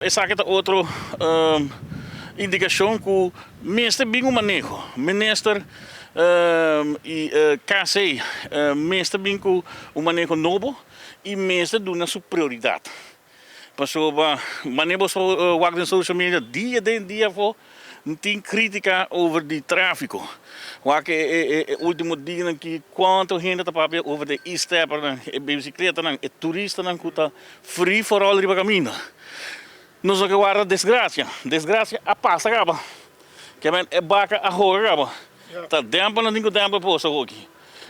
Esaki ta otro indikashon ku mester bin un maneho. Minister i KC mester bin ku un maneho nobo i mester duna su prioridat. Pasobra manera bo wak den social media dia den dia afó tin kritika over di tráfiko. Wak e último dianan aki kuantu hende ta papia over di e e-steppernan, e bisikletanan, e turistanan ku ta free for all riba kaminda. Nos no ke warda desgracia. Desgracia a pasa kaba. Ke men e baka a hoga kaba. Ta demper nan tin ku demper posa hoki.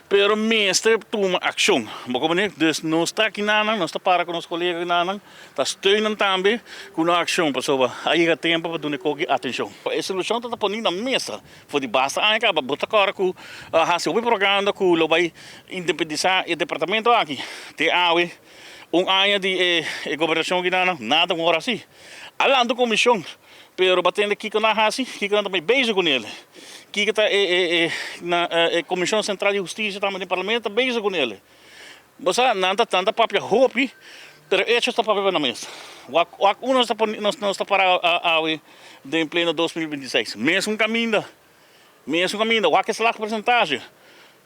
Pero mester tuma akshon. Bo komprende? Dus nos ta aki nanan, nos ta para ku nos kolega nanan, ta steun nan tambe ku nan akshon pasobra a yega tempo pa duna e koki atenshon. E solushon ta ta poni na mesa for di basta aña kaba. Bo ta kòrda ku a hasi hopi propaganda ku lo bai independisá e departamento aki. Te awe Un aña di e gobernashon aki nada un ora asi. A lanta un komishon, pero bo a tende kiko nan a hasi, kiko nan ta bai bezig kuné. Kiko ta e e Komishon Sentral di Hustisia tambe den parlamento ta bezig kuné. Bo sa, nan ta nan ta papia hopi, pero hechos ta papia pa nan mes. Wak wak unda nos ta pone nos ta para awe den pleno 2026. Mesun kaminda, mesun kaminda. Wak e slagpercentage.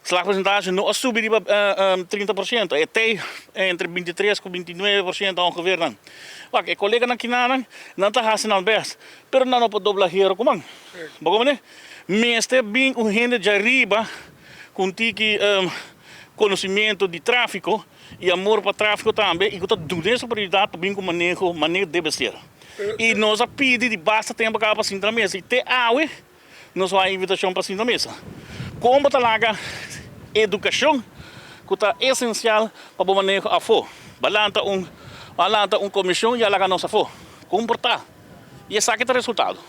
Slagpercentage no a subi riba 30%, e tei entre 23 ku 29% ongeveer nan. Wak, e koleganan kinanan, nan ta hasi nan best, pero nan no por dobla hero ku man. Bo komprende? Mester bin un hende djariba ku un tiki konosimiento di tráfiko i amor pa tráfiko tambe i ku ta duna e superioridat pa bin ku maneho manera debe ser. I nos a pidi di basta tempu kaba pa sinta na mesa i te awe Nos wak invitashon pa sinta mesa. Kon bo ta laga edukashon ku ta esensial pa bo maneho afó? Bo a lanta un bo a lanta un komishon i a laga nos afó. Kon por ta? I esaki ta resultado.